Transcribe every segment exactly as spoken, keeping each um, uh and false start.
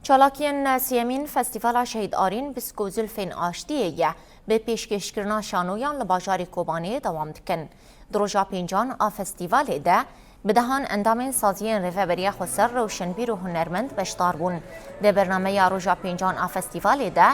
Çalakiyên sêyemîn Festîvala Şehîd Arîn Bisk û Zilfên Aştiyê ye, bi pêşkêşkirina şanoyan li bajarê Kobaniyê dewam dikin. Di roja pêncan a festîvalê de bi dehan endamên saziyên Rêveberiya Xweser, rewşenbîr û hunermend beşdar bûn. Di bernameya roja pêncan a festîvalê de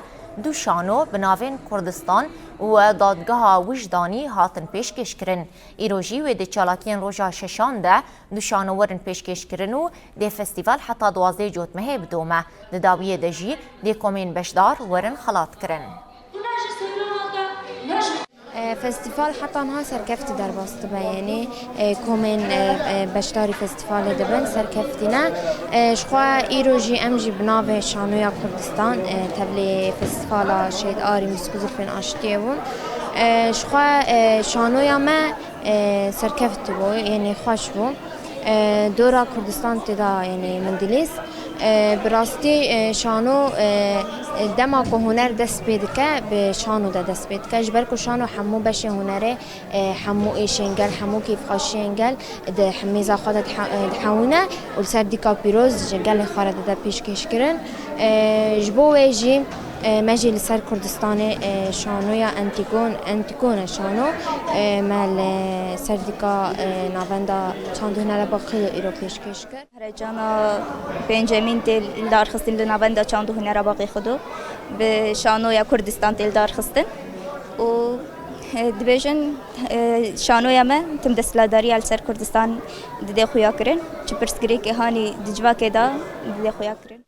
du şano bi navên Kurdistan û Dadgeha Wijdanî hatin pêşkêşkirin. Îro jî wê di çalakiyên roja şeşan de du şano werin pêşkêşkirin û dê festîval heta duwazdehê Cotmehê bidome. Di dawiyê de jî dê komên beşdar werin xelatkirin. E, festîval heta niha serkeftî derbas dibe, yanî, e, komên, e, e, beşdarî festîvalê dibin serkeftî ne. E, ji xwe îro jî em jî bi navê Şanoya Kurdistan, e, tevlê festîvala Şehîd Arî Mîsk û Zilfên Aştiyê bûn. E, ji xwe, e, şanoya me, e, serkeft bû, yanî xweş bû. E, dora Kurdistan tê de, yanî min dilîst. E, bi rastî, e, şano, e, e, dema ku huner dest pê dike, bi şano de dest pê dike. Ji ber ku şano hemû beşê hunerê, e, hemû êşên gel, hemû kêfxweşiyên gel di hemêza xwe de dihe-, e, dihewîne û li ser dîka pîroz ji gelê xwe re dide pêşkêşkirin. E, ji bo wê jî, e, me jî li ser Kurdistanê, e, şanoya Entîgon, Entîgone şano, e, me li ser dîka, e, navenda Çand û Hunera Baqî de îro pêşkêş kir. Herecana pêncemîn tê li darxistin li navenda Çand û Hunera Baqî Xudo bi şanoya Kurdistan tê li darxistin û, e, dibêjin, e, şanoya me tim desthilatdariya li ser Kurdistan didê xuya kirin. Çi pirsgirêkê hanî di civakê de didê xuya kirin.